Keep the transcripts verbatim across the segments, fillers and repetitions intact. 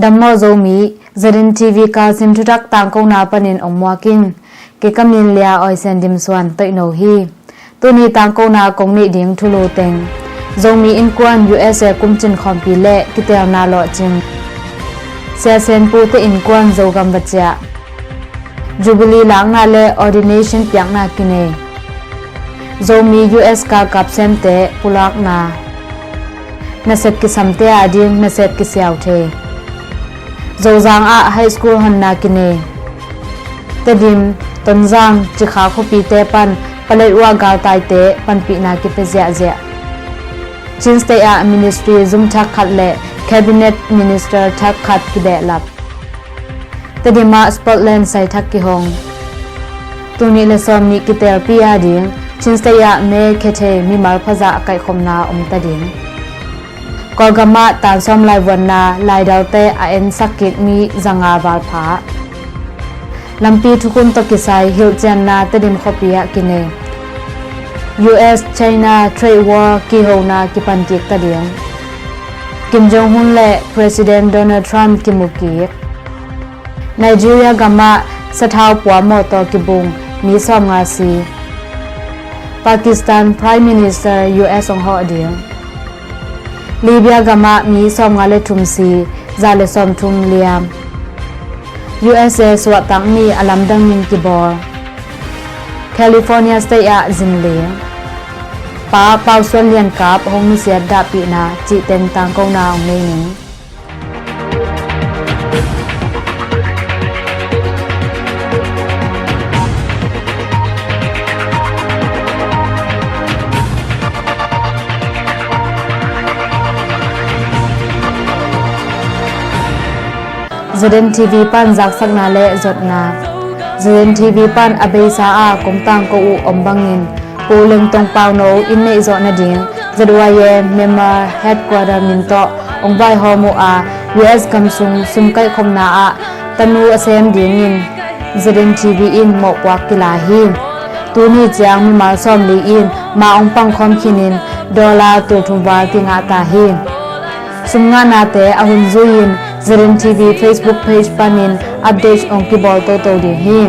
Dam maw Zomi, Z N T V Kachin thuthak tangkona panin ong muak ing. Kei ka min Lia Oi Sian Dim Suan Toihno hi. Tuni tangkona kong neih ding thulu teng: Zomi innkuan U S A kumcin khawmpi le kiteelna lawhcing. Sia Sen Pu te innkuan Zogam va ciah. Jubilee lakna le ordination piakna kinei. Zomi U S galkap semte pulakna. Nasep kisamte ading nasep kisiau thei. Zozang ah high school honna kinei. Tedim, Tonzang, Cikha khuapite pan Paletwa galtaite panpihna kipia ziahziah. Chin State ah ministry zum thak khat le cabinet minister thak khat kibehlap. Tedim ah Scotland sai thak kihong. Tul nih le sawm nih kiteelpi ading Chin State ah me khethei mimal phazah a kaihkhopna om ta ding. Kawlgam ah tan sawm laivuanna laidalte a ensak kik mi zanga valpha. Lampi thukhun tawh kisai hilhcianna Tedim khuapi ah kinei. U S China trade war kihona kipan kik ta ding. Kim Jong Un le President Donald Trump kimu kik. Nigeria gam ah sathau puamawh tawh kibung mi sawmnga si. Pakistan Prime Minister U S ong hawh ding. Libya gam ah mi sawmnga le thum si, za le sawmthum liam. U S A suahtak ni a lamdangin kibawl. California State ah zinling. Pa Pau Suan Lian Kap hong nusiat dahpihna cih teng tangkona ong nei ning. Z N T V pan zaksakna le zotna. Z N T V pan a beisa a kong tangko uh om bangin Pu Leng Tong Pau No inn neih zawh nading Z Y A Myanmar Headquarter min tawh ong vaihawm uh a, U S gam sung sum kaihkhopna ah tanu a sem dingin Z N T V in mawhpuak kila hi. Tuni ciang mimal sawmli in mah ong pangkhawm khinin dollar tul thum val kingah ta hi. Sum ngahnate a hun zui-in Z N T V Facebook page panin update ong kibawl toto ding hi.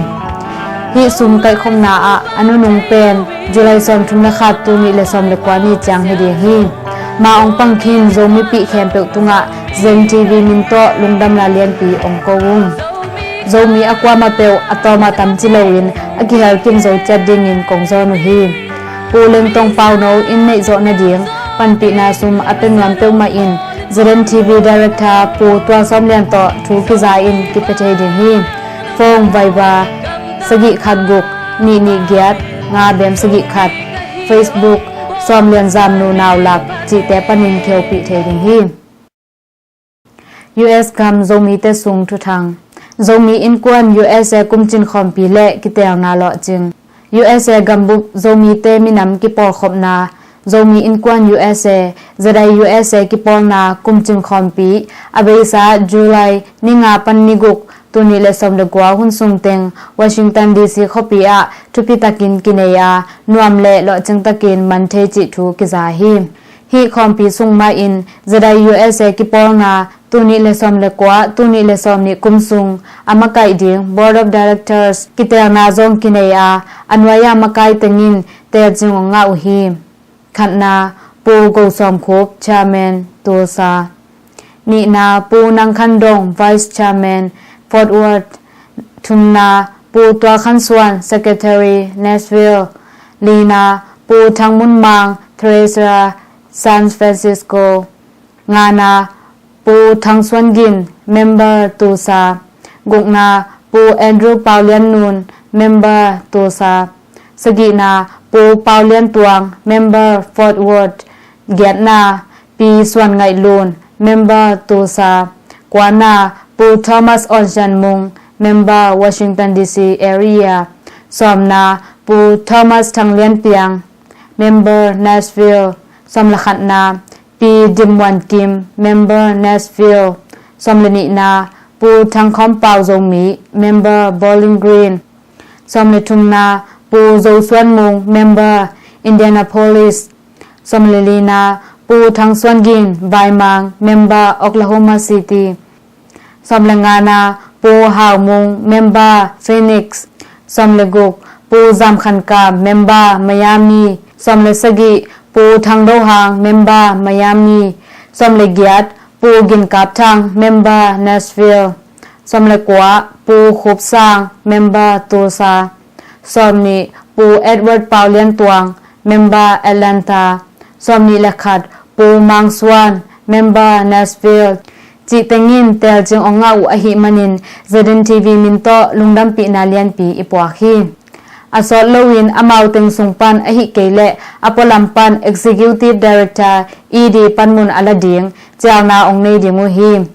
Hih sum kaihkhopna ah a nunung pen July sawmthum le khat, tul nih le sawm le kua ni ciang hi ding hi. Mah ong pang khin Zomipih khempeuh tungah Z N T V min tawh lungdamna lianpi ong ko ung. Zomi a kuamah peuh a tawm a tam ci loin a kihelkim zo ciat dingin kong zawn uh hi. Pu Leng Tong Pau No inn neih zawh nading panpihna sum a pia nuam peuhmah in Z N T V Director Pu Tual Sawm Lian tawh thu kiza in kipia thei ding hi. Phone, Viber, sagih khat guk, nih nih giat, nga bem sagih khat, Facebook, Sawm Lian Zamnu Naulak cihte panin kihopih thei ding hi. U S gam Zomite sung thuthang. Zomi innkuan U S A kumcin khawmpi le kiteelna lawhcing. U S A gambup Zomite minam kipawlkhopna, Zomi innkuan U S A, Z I U S A kipawlna kumcin khawmpi, a beisa July ni nga pan ni guk, tul nih le sawm le kua hun sung teng Washington D C khuapi ah thupitakin kinei a, nuam le lawhcing takin man thei cih thu kiza hi. Hih khawmpi sung mahin Z I U S A kipawlna, tul nih le sawm le kua, tul nih le sawm nih kum sung a makaih ding Board of Directors kiteelna zong kinei a, a nuai-a makai tengin teelcing ong ngah uh hi. Khatna, Pu Go Sawm Khup, Chairman, Tulsa. Nihna, Pu Nang Khan Dong, Vice Chairman, Fort Worth. Thumna, Pu Tual Khan Suan, Secretary, Nashville. Lina, Pu Thang Mun Mang, Treasurer, San Francisco. Ngana, Pu Thang Suan Gin, Member, Tulsa. Gukna, Pu Andrew Pau Lian Nun, Member, Tulsa. Sagihna, Pu Pau Lian Tuang, Member, Fort Worth. Giatna, Pi Suan Ngaih Lun, Member, Tulsa. Kuana, Pu Thomas On Sian Mung, Member, Washington D C area. Sawmna, Pu Thomas Thang Lian Piang, Member, Nashville. Sawm le khatna, Pi Dim Muan Kim, Member, Nashville. Sawm le nihna, Pu Thang Khawm Pau Zomi, Member, Bowling Green. Sawm le thumna, Pu Zo Suan Mung, Member, Indianapolis. Sawm le lina, Pu Thang Suan Gin, Vaimang, Member, Oklahoma City. Sawm le ngana, Pu Hau Mung, member, Phoenix. Sawm le guk, Pu Zam Khan Kam, member, Miami. Sawm le sagih, Pu Thang Do Hang, member, Miami. Sawm le giat, Pu Gin Kap Thang, member, Nashville. Sawm le kua, Pu Khup Sang, member, Tulsa. Sawm nih, Pu Edward Pau Lian Tuang, member, Atlanta. Sawm nih le khat, Pu Mang Suan, member, Nashville. Cih teng in teelcing hong ngah uh ahih manin Z N T V min tawh lungdampihna lianpi i puak hi. A sawt loin amau teng sung pan ahih kei leh a pualam pan Executive Director, E D panmun a la ding cialna hong nei ding uh hi.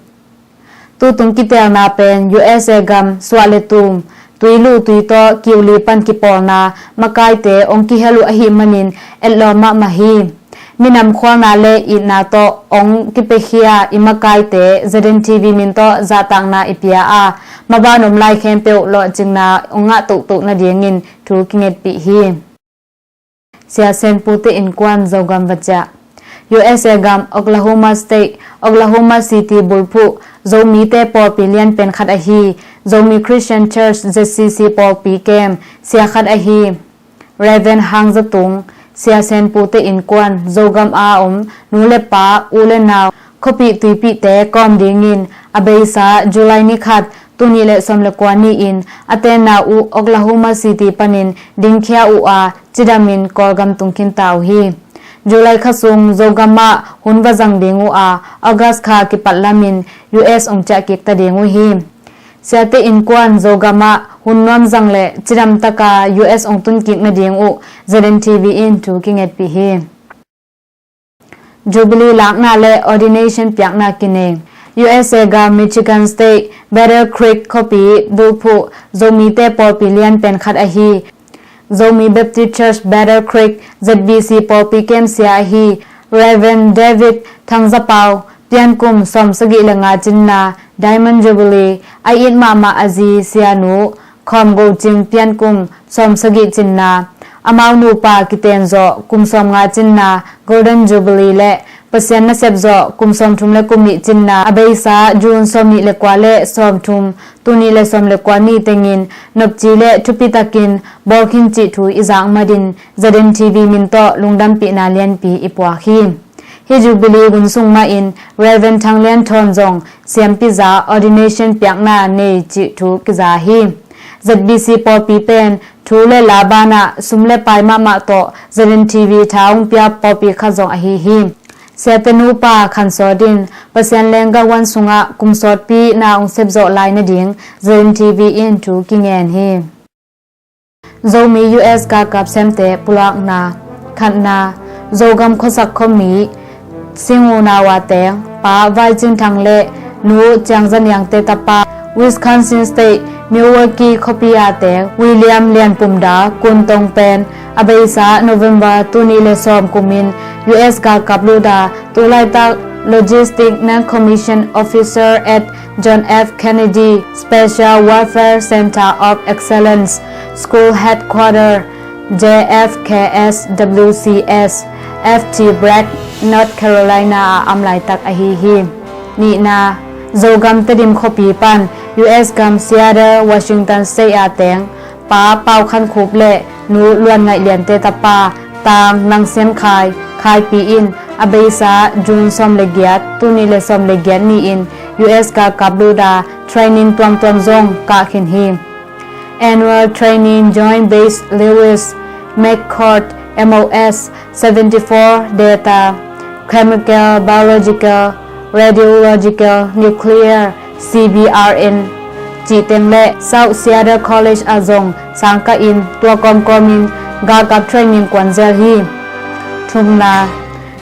Tutung kiteelna pen U S A gam suah le tum, tui lu tui tawh kiu li pan kipawlna makaite hong kihel uh ahih manin etlawm mahmah hi. Minam khualna le itna tawh hong kipiakhia i makaite Z N T V min tawh zahtakna i pia a, maban om lai khempeuh lawhcinna hong ngah tohtoh nadingin thu kingetpih hi. Sia Sen Pute Innkuan Zogam va ciah. U S A gam Oklahoma State, Oklahoma City bulphuh Zomite pawlpi lianpen khat ahi Zomi Christian Church, Z C C pawlpi kem sia khat ahi Rev. Hang Za Tung, Sia Sen Pute Innkuan, Zogam a om nu le pa, u le nau, khuapih tuipihte kawm dingin a beisa July ni khat, tul nih le sawm le kua ni-in a tenna uh Oklahoma City panin dingkhia uh a, cidamin Kawlgam tung khinta uh hi. July kha sung Zogam ah hun va zang ding uh a, August kha kipat lamin U S hong ciah kik ta ding uh hi. Siate innkuan Zogam ah hun nuam zang le cidam taka U S hong tun kik nading uh Z N T V in thu kingetpih hi. Jubilee lakna le ordination piakna kinei. U S A gam Michigan State, Battle Creek khuapi bulphuh Zomite pawlpi lianpen khat ahi Zomi Baptist Church Battle Creek, Z B C pawlpi kem sia ahi Rev. David Thang Za Pau, piankum sawmsagih le nga cinna Diamond Jubilee a it mahmah a zi sianu Khawm Go Cing, piankum sawmsagih cinna, amau nupa kiten zawh kum sawmnga cinna Golden Jubilee le Pasian nasep zawh kum sawmthum le kum nih cinna a beisa June sawmnih le kua le sawmthum, tul nih le sawm le kua ni tengin nopci le thupitakin bawl khin cih thu i zak matin Z N T V min tawh lungdampihna lianpi i puak hi. Hih Jubilee hun sung mahin Rev. Thang Lian Thawn zong siampi za ordination piakna nei cih thu kiza hi. Z B C pawlpi pen thu le la banah sum le pai mahmah tawh Z N T V tha hong pia pawlpi khat zong ahi hi. Siate nupa Khan Sawt in Pasian lenggah huan sungah kum sawtpi na hong sepzawh lai nading Z N T V in thu kingen hi. Zomi U S galkap semte pulakna. Khatna, Zogam khuasak khuami Sing unau a teng Pa Vai Cin Thang le Nu Ciang Za Niangte tapa, Wisconsin State, Milwaukee khuapi a teng William Lian Pum Da Kun Tong pen a beisa November tul nih le sawm kumin U S galkap lut a, tu laitak Logistic Non-Commissioned Officer at John F. Kennedy Special Warfare Center of Excellence, School Headquarter, J F K S W C S, F T Bragg, North Carolina ah a om laitak ahi hi. Nihna, Zogam Tedim khuapi pan U S gam Seattle, Washington State a teng Pa Pau Khan Khup le Nu Luan Ngaih Liante tapa Tang Nang Sian Khai, Khaipi in a beisa June sawm le giat, tul nih le sawm le giat ni-in U S galkap lut a, training tuamtuam zong kah khin hi. Annual Training, Joint Base Lewis, McChord, M O S seventy-four, Data, Chemical, Biological, Radiological, Nuclear, C B R N cih teng le South Seattle College ah zong sang kah in tua kawmkawmin galkap training kuan zel hi. Thumna,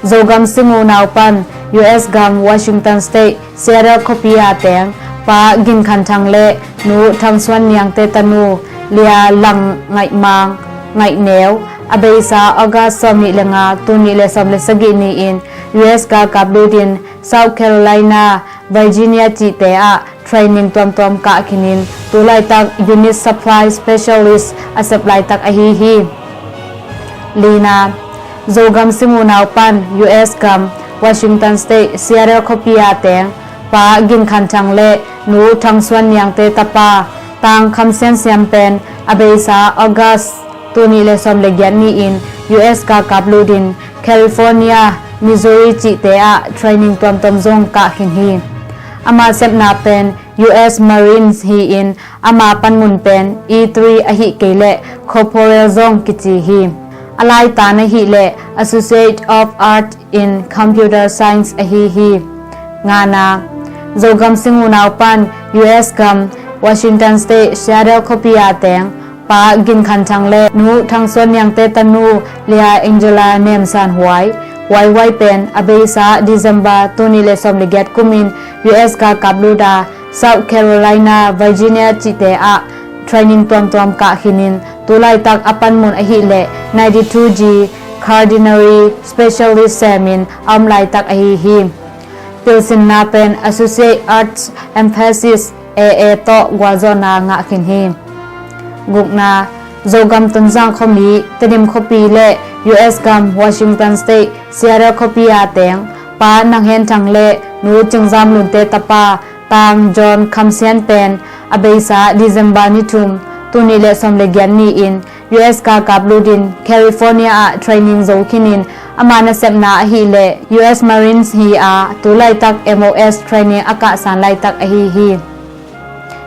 Zogam Sing unau pan U S gam Washington State, Seattle khuapi a teng Pa Gin Khan Thang le Nu Thang Suan Niangte tanu Lia Lang Ngaih Mang, Ngaih Neu, a beisa August sawmnih le nga, tul nih le sawm le sagih ni-in U S galkap lutin South Carolina, Virginia cihte ah training tuamtuam kah khinin tu laitak Unit Supply Specialist a sep laitak ahi hi. Lina, Zogam Sing unau pan U S gam Washington State, Seattle khuapi a teng Pa Gin Khan Thang le Nu Thang Suan Niangte tapa Tang Kham Sian Siam pen a beisa August tul nih le sawm le giat ni-in U S galkap lutin California, Missouri cihte ah training tuamtuam zong kah khin hi. Ama sepna pen U S Marines hi-in ama panmun pen E three ahih kei leh Corporal zong kici hi. A laitan ahih leh Associate of Arts in Computer Science ahi hi. Ngana, Zogam Sing unau pan U S gam Washington State Seattle khuapi a teng Pa Gin Khan Thang le Nu Thang Suan Niangte tanu Lia Angela Nem San Huai, Huai Huai pen a beisa December tul nih le sawm le giat kumin U S galkap luta South Carolina, Virginia cihte ah training tuamtuam kah khinin tu laitak a panmun ahih leh ninety-two G Culinary Specialist semin a om laitak ahi hi. Pilsinna pen Associate Arts Emphasis A A tawh gualzawhna ngah khin hi. Gukna, Zogam Tonzang khuami, Tedim khuapi le U S gam Washington State Seattle khuapi a teng Pa Nang Hen Thang le Nu Cing Zam Lunte tapa Tang John Kham Sian pen a beisa December ni thum tul nih le sawm le giat ni-in U S galkap lutin California ah training zo khinin ama nasepna ahih leh U S Marines hi a tu laitak M O S training a kahsan laitak ahi hi.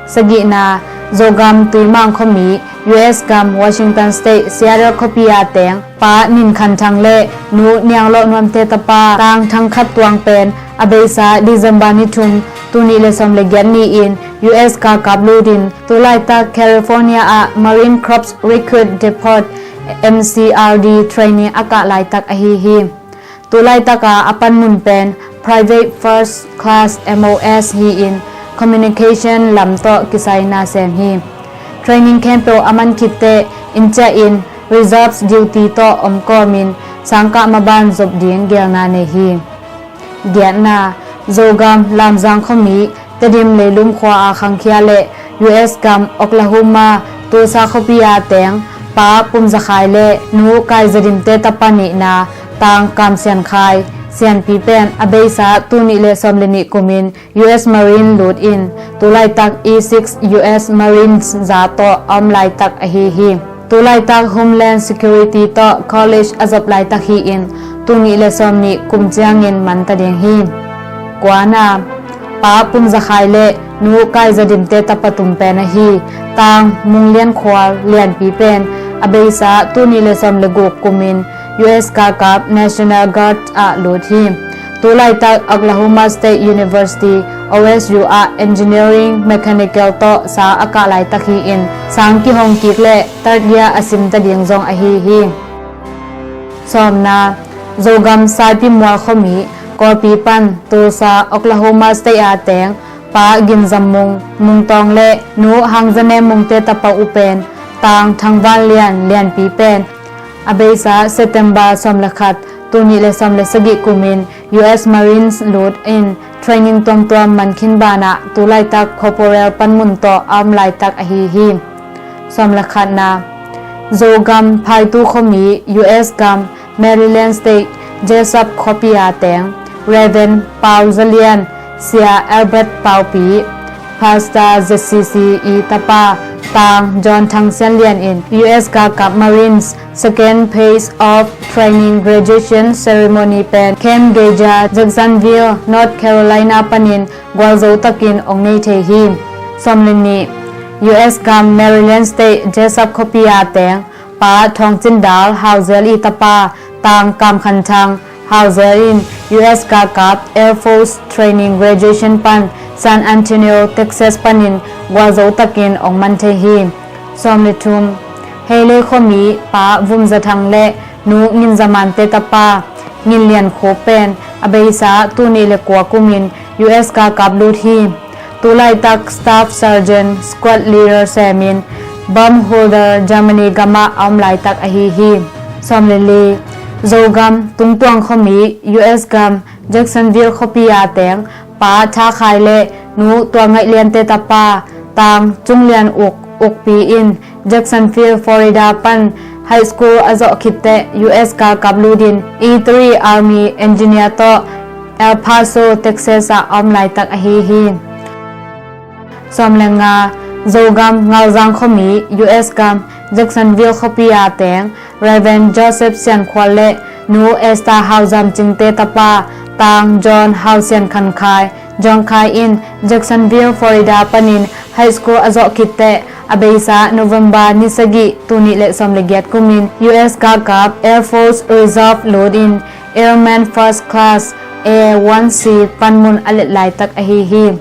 Sagihna, Zogam Tuimang khuami, U S gam Washington State Seattle khuapi a teng Pa Nin Khan Thang le Nu Niang Lawh Nuamte tapa Tang Thang Khat Tuang pen a beisa December ni thum tul nih le sawm le giat ni-in U S galkap lutin tu laitak California ah Marine Corps Recruit Depot M C R D training a kah laitak ahi hi. Tu laitaka a panmun pen Private First Class M O S hi-in communication lam tawh kisai nasem hi. Training khempeuh a man khitteh inn ciahin reserves duty tawh omkawmin sangkah maban zop ding gelna nei hi. Giatna, Zogam Lamzang khuami, Tedim Leilum khua a khangkhia le U S gam Oklahoma Tulsa khuapi a teng Pa Pum Za Khai le Nu Kai Za Dimte tapa nihna Tang Kam Sian Khai, Sianpi pen a beisa tul nih le sawm le nih kumin U S Marine lutin tu laitak E six U S Marines za tawh a om laitak ahi hi. Tu laitak Homeland Security tawh college a zop laitak hi-in tul nih le sawm nih kum ciangin manta ding hi. Kuana, Pa Pum Za Khai le Nu Kai Za Dimte tapa tum pen ahi Tang Mung Lian Khual, Lianpi pen a beisa tul nih le sawm le guk kumin U S galkap National Guard ah lut hi. Tu laitak Oklahoma State University, O S U ah engineering mechanical tawh sa a kah laitak hi-in sang kihong kik le third year a simta ding zong ahi hi. Sawmna, Zogam Saipi Mual khuami, Kawlpi pan Tulsa Oklahoma State a teng Pa Gin Zam Mung, Mung Tawng le Nu Hang Za Nem Mungte tapa uh pen Tang Thang Van Lian, Lianpi pen a beisa September sawm le khat tul nih le sawm le sagih kumin U S Marines lutin training tuamtuam man khin banah tu laitak Corporal panmun tawh a om laitak ahi hi. Sawm le khatna, Zogam Phaitu khuami, U S gam Maryland State Jessup khuapi a teng Reverend Pau Za Lian, Sia Albert Paupi, Pastor Z C C i tapa Tang John Thang Sian Lian in U S galkap Marines second phase of training graduation ceremony pen Camp Geja, Jacksonville, North Carolina panin gualzo takin ong nei thei hi. Sawm le nih, U S gam Maryland State Jessup khuapi a teng Pa Thawng Cin Dal, Hauzel i tapa Tang Kam Khan Thang, Hauzel in U S galkap Air Force Training Graduation pan San Antonio, Texas panin gualzo takin ong man thei hi. Sawm le thum, Heilei khuami Pa Vum Za Thang le Nu Ngin Za Mante tapa Ngin Lian Khup pen a beisa tul nih le kua kumin U S galkap lut hi. Tu laitak Staff Sergeant, Squad Leader semin Bomb Holder Germany gamah a om laitak ahi hi. Sawm le li, Zogam Tungtuang khuami, U S gam Jacksonville khuapi a teng Pa Tha Khai le Nu Tua Ngaih Liante tapa Tang Cung Lian Uk, Ukpi in Jacksonville, Florida pan high school a zawh khitteh U S galkap lutin E three Army Engineer tawh El Paso, Texas ah a om laitak ahi hi. Sawm le nga, Zogam Ngauzang khuami, U S gam Jacksonville khuapi a teng Reverend Joseph Sian Khual le Nu Esther Hau Zam Cingte tapa Tang John Hau Sian Khan Khai, John Khai in Jacksonville, Florida panin high school a zawh khit teh a beisa November ni sagih, tul nih le sawm le giat kumin U S galkap Air Force Reserve lut in Airman First Class A one C panmun a let laitak ahi hi.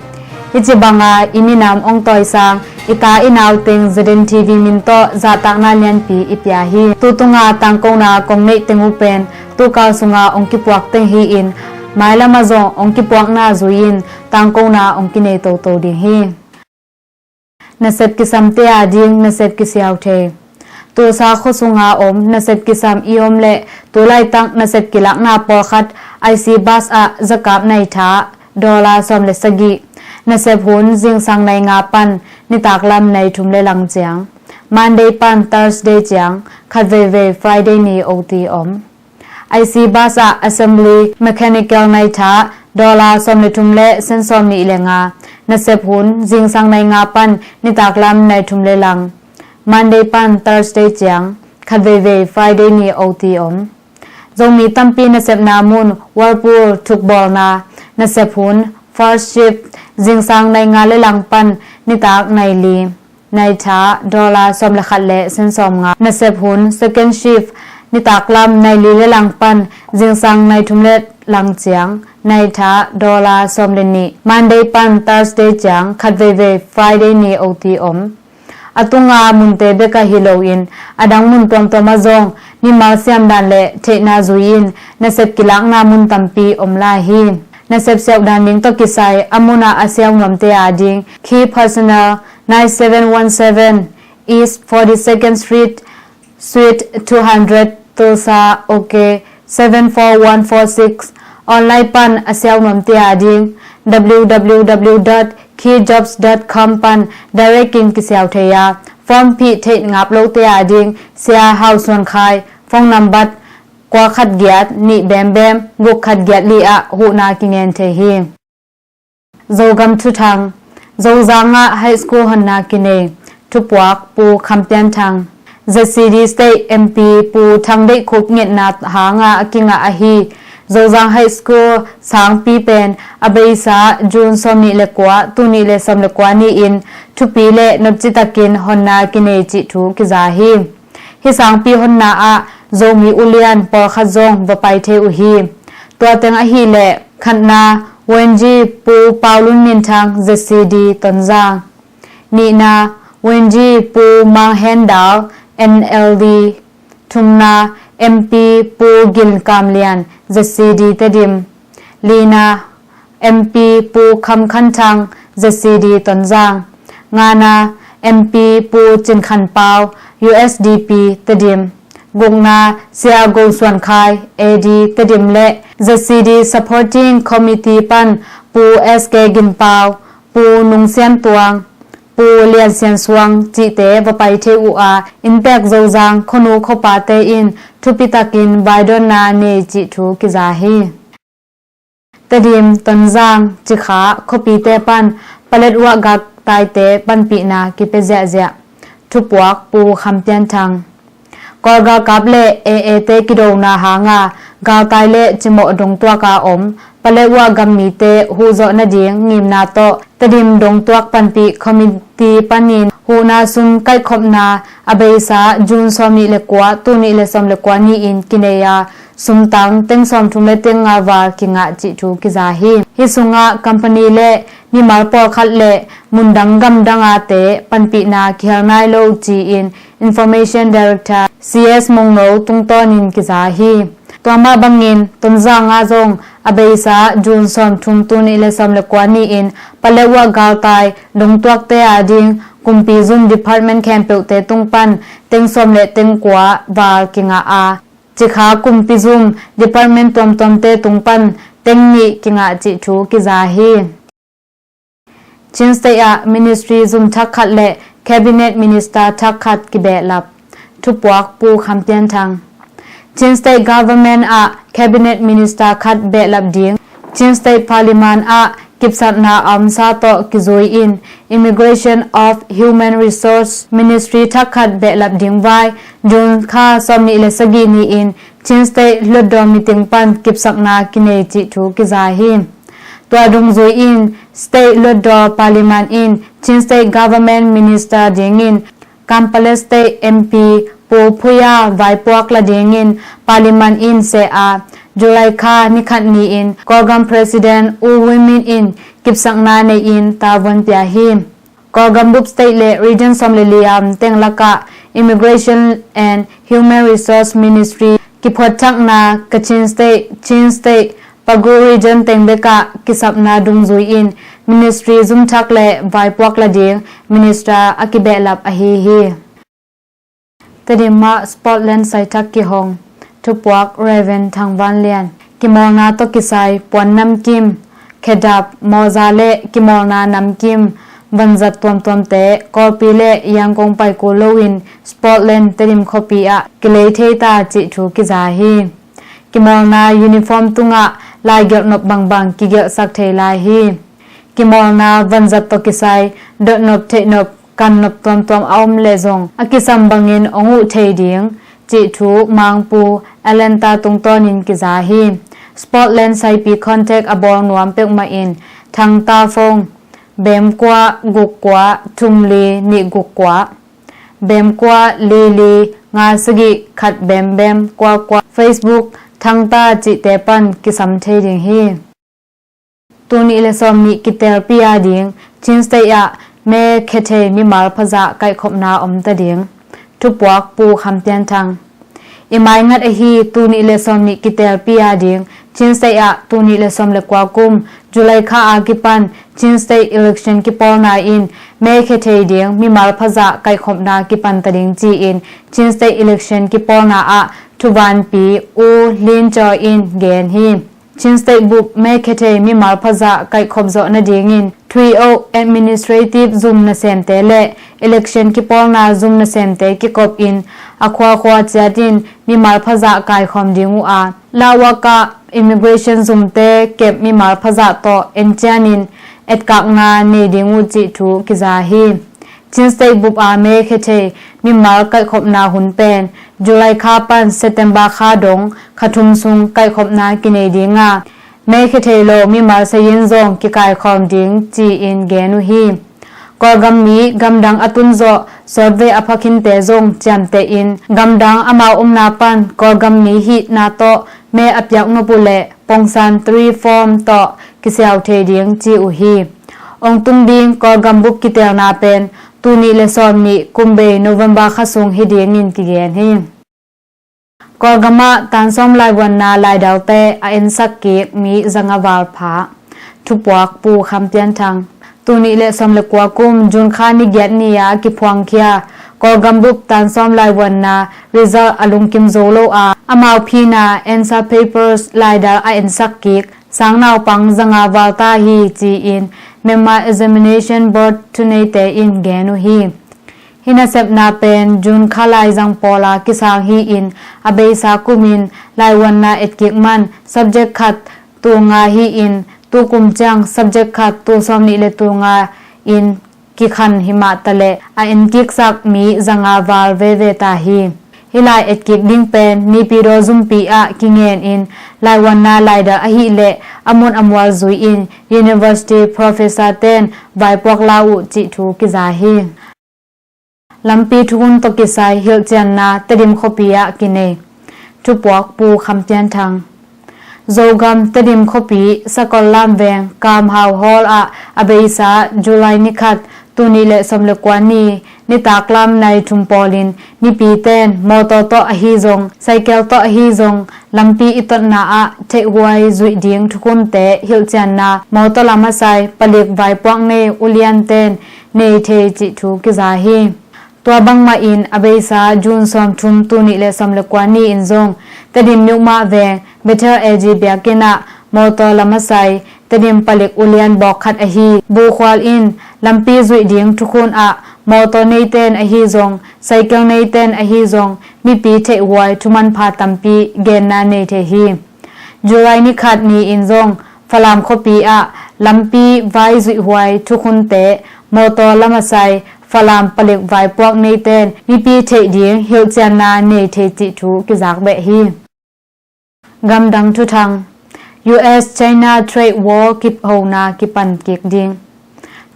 Hih ci banga i minam hong tawisang i ta i nau teng Z N T V min tawh zahtakna lianpi i pia hi. Tutunga tangkona kong neih teng uh pen tukal sunga hong kipuak teng hi-in, mailamah zong hong kipuakna zui-in tangkona hong kinei toto ding hi. Nasep kisamte a ding nasep kisiau thei. Tulsa khua sunga om nasep kisam i om leh tulaitak nasep kilakna pawlkhat I C bus ah zakap nai tha dollar sawm le sagih. Nasep hun zingsang nai nga pan nitaklam nai thum le lang ciang, Monday pan Thursday ciang, khatveivei Friday ni O T om. I C bus ah assembly mechanical nai tha dollar sawm le thum le sen sawm nih le nga. Nasep hun zingsang nai nga pan nitaklam nai thum le lang, Monday pan Thursday ciang, khatveivei Friday ni O T om. Zomi tampi nasepna mun Whirlpool thukbawlna. Nasep hun first shift zingsang nai nga le lang pan nitak nai li, nai tha dollar sawm le khat le sen sawm nga. Nasep hun second shift nitaklam nai li le lang pan zingsang nai thum le lang ciang, nai tha dollar sawm le nih. Monday pan Thursday ciang, khatveivei Friday ni O T om. A tunga munte bek ah hi loin a dang mun tuamtuam ah zong mimal siamdan le theihna zui-in nasep kilakna mun tampi om lai hi. Nasep siauhdan ding tawh kisai a mun ah a siau nuamte a ding Key Personnel, nine seven one seven East forty-second Street, Suite two hundred, Tulsa, OK, seven four one four six. Online pan a siau nuamte a ding W W W dot key jobs dot com pan direct in kisiau thei a, form phih theih ngap lote a ding Sia Hau Suan Khai, phone number kua khat giat nih bem bem guk khat giat li ah huhna kingen thei hi. Zogam thuthang. Zozang ah high school honna kinei. Thupuak Pu Kham Pian Thang. Z C D State M P Pu Thang Deih Khup ngetna hanga a kingah ahi Zozang High School sangpi pen a beisa June sawm nih le kua, tul nih le sawm le kua ni-in thupi le nopci takin honna kinei cih thu kiza hi. Hih sangpi honna ah Zomi ulian pawlkhat zong va pai thei uh hi. Tua teng ahihleh, khatna, Wenji Pu Pau Lun Min Thang, Z C D, Tonzang. Nihna, Wenji Pu Mang Hen Dau, N L D. Thumna, M P Pu Gin Kam Lian, Z C D, Tedim. Lina, M P Pu Kham Khan Thang, Z C D, Tonzang. Ngana, M P Pu Cin Khan Pau, U S D P, Tedim. Gukna, Sia Go Suan Khai, A D, Tedim le Z C D Supporting Committee pan Pu S K Gin Pau, Pu Nung Sian Tuang, Pu Lian Sian Suang cihte va pai thei uh a, inntek Zozang khuanu khuapate in thupi takin vaidawnna nei cih thu kiza hi. Tedim, Tonzang, Cikha khuapite pan palet uah galtaite panpihna kipia ziahziah. Thupuak Pu Kham Pian Thang. Kawl galkap le A A te kidona hanga galtai le cimawh dongtuak a om palet uah gammite huhzawh nading ngimna tawh Tedim dongtuak panpih committee panin huhna sum kaihkhopna a beisa June sawm nih le kua, tul nih le sawm le kua ni-in kinei a, sumtang teng sawmthum le teng nga val kingah cih thu kiza hi. Hih sungah company le mimal pawlkhat le mundang gamdang a te panpihna kihel nai lo ci-in Information Director C S Mungno tungtawnin kiza hi. Tua mah bangin Tonzang ah zong a beisa June sawmthum, tul nih le sawm le kua ni-in palet uah galtai dongtuakte a ding kumpi zum department khempeuhte tung pan teng sawm le teng kua val kingah a, Cikha kumpi zum department tuamtuamte tung pan teng nih kingah cih thu kiza hi. Chin State ah ministry zum thak khat le cabinet minister thak khat kibehlap. Thupuak Pu Kham Pian Thang. Chin State government ah cabinet minister khat behlap ding Chin State Parliament ah kipsakna a omsa tawh kizui in Immigration of Human Resource Ministry thak khat behlap ding vai June kha sawmnih le sagih ni-in Chin State Hluttaw meeting pan kipsakna kinei cih thu kiza hi. Tua dungzui in State Hluttaw Parliament in Chin State Government Minister dingin Kanpetlet State M P Pu Phu Yar vaipuak la dingin Parliament in seh a, July kha ni khat ni-in Kawlgam President U Win Myint in kipsakna nei-in tavuan pia hi. Kawlgam bup state le region sawm le li a om teng lakah Immigration and Human Resource Ministry kiphuat thakna Kachin State, Chin State, Pegu region teng bekah kisapna dungzui in ministry zumthak le vaipuak la ding minister a kibehlap ahi hi. Tedim ah Sportland sai thak kihong. Thupuak Reverend Thang Van Lian. Kimawlna tawh kisai puan namkim, khedap, mawza le kimawlna namkim vanzat tuamtuamte Kawlpi le Yangon pai kul loin Sportland Tedim khuapi ah kilei thei ta cih thu kiza hi. Kimawlna uniform tungah laigelh nop bangbang kigelhsak thei lai hi. Kimawlna vanzat tawh kisai dotnop theihnop kannop tuamtuam a om leh zong a kisam bangin hong uh thei ding cih thu Mangpu Alenta tungtawnin kiza hi. Sportland saipi contact a bawl nuam peuhmah in Thangta phone bem kua guk kua thum li nih guk kua, bem kua li li nga sagih khat bem bem kua kua, Facebook Thangta cihte pan kisam thei ding hi. Tul nih le sawm nih kitelpi a ding Chin State ah me khethei mimal phazah kaihkhopna om ta ding. Thupuak Pu Kham Pian Thang. I maingat ahi tul nih le sawm nih kitelpi a ding Chin State ah tul nih le sawm le kua kum July kha a kipan Chin State election kipawlna in me khethei ding mimal phazah kaihkhopna kipan ta ding ci-in Chin State election kipawlna ah thuvanpi U Lin Chaw in gen hi. Chin State bup me khethei mimal phazah kaihkhop zawh nadingin Three O Administrative zum nasemte le election kipawlna zum nasemte kikopin a khuakhua ciatin mimal phazah kaikhawm ding uh a, Lawak ah immigration zumte kep mimal phazah tawh encianin etkakna nei ding uh cih thu kiza hi. Chin State bup a me khethei mimal kaihkhopna hun pen July kha pan September kha dong kha thum sung kaihkhopna kinei ding a, me khethei lo mimal sayin zong kikaikhawm ding ci-in gen uh hi. Kawlgam mi gamdang a tunzawh sawtvei a phakhinte zong ciamtehin gamdang amau omna pan Kawlgam mi hihna tawh me a piak nop uh leh pongsan three form tawh kisiau thei ding ci uh hi. Ong tung ding Kawlgam bup kitelna pen tul nih le sawm nih kumbei November kha sung hi dingin kigen hi. Kawlgam ah tansawm laivuanna laidalte a ensak kik mi zanga val pha. Thupuak Pu Kham Pian Thang. Tul nih le sawm le kua kum June kha ni giat ni a kiphuangkhia Kawlgam bup tansawm laivuanna result a lungkim zo lo a, amau phina answer papers laidal a ensak kik sang naupang zanga val ta hi ci-in Myanmar Examination Board thuneite in gen uh hi. Hih nasepna pen June kha laizang pawl a kisang hi-in a beisa kumin laivuanna etkik man subject khat tul nga hi-in tukum ciang subject khat tul sawm nih le tul nga in kikhan himah taleh a enkiksak mi zanga val veve ta hi. Hih lai etkik ding pen Naypyidaw zumpi ah kingen in laivuanna laidal ahileh a mun a mual zui-in university professor ten vaipuak la uh cih thu kiza hi. Lampi thukhun tawh kisai hilhcianna Tedim khuapi ah kinei. Thupuak Pu Kham Pian Thang. Zogam Tedim khuapi Sakol Lam Veng Kam Hau Hall ah a beisa July ni khat tul nih le sawm le kua ni nitak lam nai thum pawlin mipi ten mawtaw tawh ahi zong, cycle tawh ahi zong, lampi i totna ah theihhuai zuih ding thukhunte hilhcianna mawtaw lam a sai palik vaipuak nei ulian ten nei thei cih thu kiza hi. Tua bangmah in a beisa June sawm thum tul nih le sawm le kua ni in zong Tedim Myohmah Veng Bethel A G biakinn ah mawtaw lam a sai Tedim palik ulian bawk khat ahi Bukhual in lampi zuih ding thukhun ah mawtaw neiten ahi zong, cycle neiten ahi zong, mipi theihhuai thumanpha tampi genna nei thei hi. July ni khat ni in zong Falam khuapi ah lampi vai zuihhuai thukhunte, mawtaw lamasai, Falam palik vaipuak neiten mipi theih ding hilhcianna nei thei cih thu kizak beh hi. Gamdang thuthang. U S China trade war kihona kipan kik ding.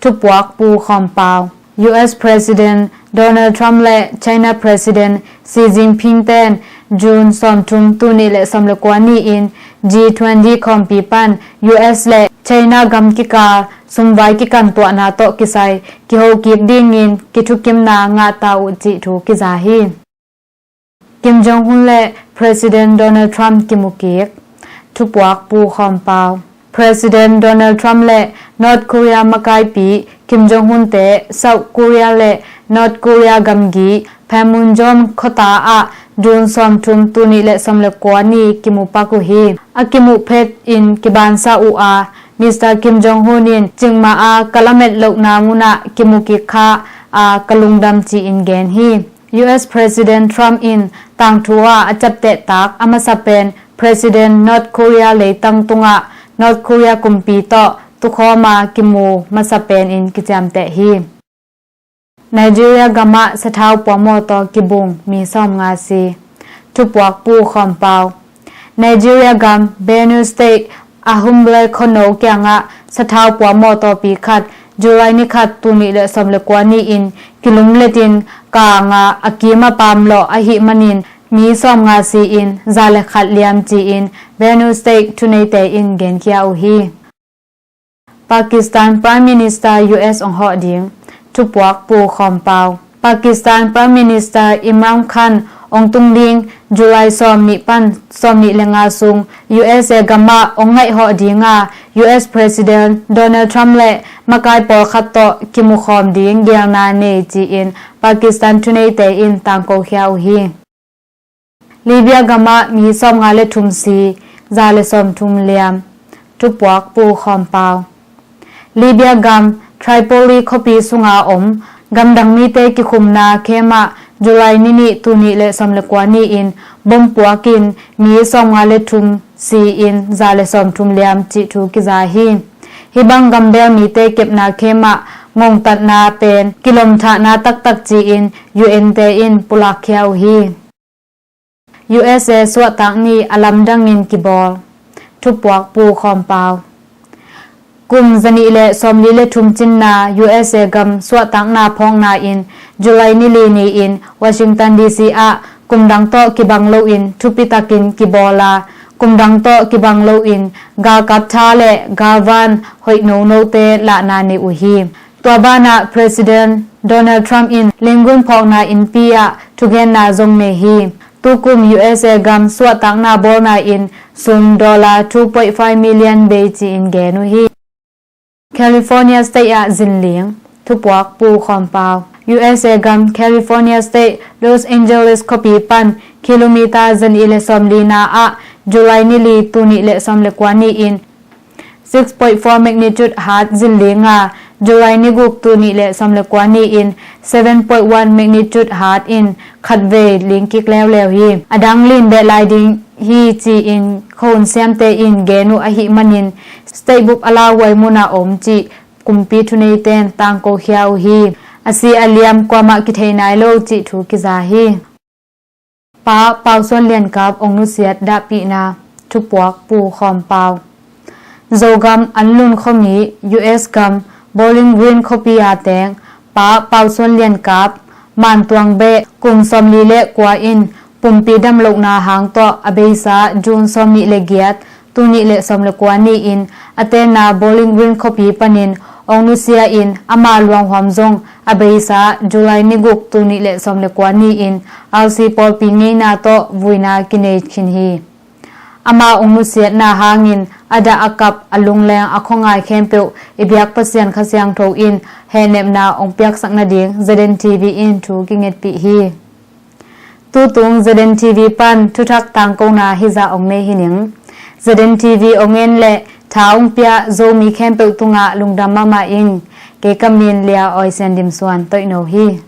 Thupuak Pu Khawm Pau. U S President Donald Trump le China President Xi Jinping ten June sawmthum, tul nih le sawm le kua ni-in G twenty khawmpi pan U S le China gam kikal sumvai kikantuahna tawh kisai kiho kik dingin kithukimna ngah ta uh cih thu kiza hi. Kim Jong Un le President Donald Trump kimu kik. Thupuak Pu Khawm Pau. President Donald Trump le North Korea makaipi Kim Jong Un te South Korea le North Korea gamgi Panmunjom khuata ah June sawmthum, tul nih le sawm le kua ni kimu pak uh hi. A kimuh phet in kibansa uh a, Mister Kim Jong Un in cikmah a ka lamet lohna munah kimu kik kha a, ka lungdam ci-in gen hi. U S President Trump in tangthu ah a ciaptehtak a masa pen President North Korea leitang tungah North Korea kumpi tawh tukhawm a kimu masa pen in kiciamteh hi. Nigeria gamah sathau puamotaw kibung, mi sawmnga si. Thupuak Pu Khawm Pau. Nigeria gam Benue State Ahumble khuano kiangah sathau puamotaw pi khat July ni khat, tul nih le sawm le kua ni-in kilumletin kang a, a kim a pamlawh ahih manin mi sawmnga si-in za le khat liam ci-in Benue State thuneite in genkhia uh hi. Pakistan Prime Minister U S ong hawh ding. Thupuak Pu Khawm Pau. Pakistan Prime Minister Imran Khan ong tung ding July sawm nih pan sawm nih le nga sung U S A gamah ong ngaih hawh ding a, U S President Donald Trump le makai pawlkhat tawh kimukhawm ding gelna nei ci-in Pakistan thuneite in tangkokhia uh hi. Libya gamah mi sawmnga le thum si, za le sawmthum liam. Thupuak Pu Khawm Pau. Libya gam Tripoli khuapi sunga om gamdang mite kikhumna khem ah July ni nih, tul nih le sawm le kua ni-in bom puakin mi sawmnga le thum si-in za le sawmthum liam cih thu kiza hi. Hih bang gambel mite kepna khem ah ngongtatna pen kilomthahna taktak ci-in U N te in pulakkhia uh hi. U S A suahtak ni a lamdangin kibawl. Thupuak Pu Khawm Pau. Kum zanih le sawmli le thum cinna U S A gam suahtakna phawkna in July ni li ni-in Washington D C ah kumdang tawh kibang loin thupitakin kibawl a, kumdang tawh kibang loin galkap tha le galvan hoih nonote lahna nei uh hi. Tua banah President Donald Trump in Lenin phawkna innpi ah thugenna zong nei hi. Tukum U S A gam suahtakna bawlna in sum dollar two point five million bei ci-in gen uh hi. California State ah zinling. Thupuak Pu Khawm Pau. U S A gam California State Los Angeles khuapi pan kilometer zanih le sawmlina ah July ni li, tul nih le sawm le kua ni-in six point four magnitude hat zinling a, July ni guk, tul nih le sawm le kua ni-in seven point one magnitude hat in khatvei lingkik leuleu hi. A dang lin beh lai ding hi ci-in khuahun siamte in gen uh ahih manin state bup a lauhuai munah om cih kumpi thuneiten tangkokhia uh hi. A si a liam kuamah kithei nai lo cih thu kiza hi. Pa Pau Suan Lian Kap ong nusiat dahpihna. Thupuak Pu Khawm Pau. Zogam Anlun khuami, U S gam Bowling Green khuapi a teng Pa Pau Suan Lian Kap, Mantuang beh, kum sawmli le kua in pumpi damlohna hang tawh a beisa June sawmnih le giat, tul nih le sawm le kua ni-in a tenna Bowling Green khuapi panin ong nusia in ama luanghuam zong a beisa July ni guk, tul nih le sawm le kua ni-in R C pawlpi ngeina tawh vuina kinei khin hi. Ama ong nusiatna hangin a dah a kap, a lungleng, a khuangai khempeuh i biak Pasian Kha Siangtho in hehnepna ong piaksak nading Z N T V in thu kingetpih hi. Tutung Z N T V pan thuthak tangkona hizah ong nei hi ning. Z N T V ong en le tha ong pia Zomi khempeuh tungah lungdam mahmah ing. Kei ka min Lia Awi Sian Dim Suan Toihno hi.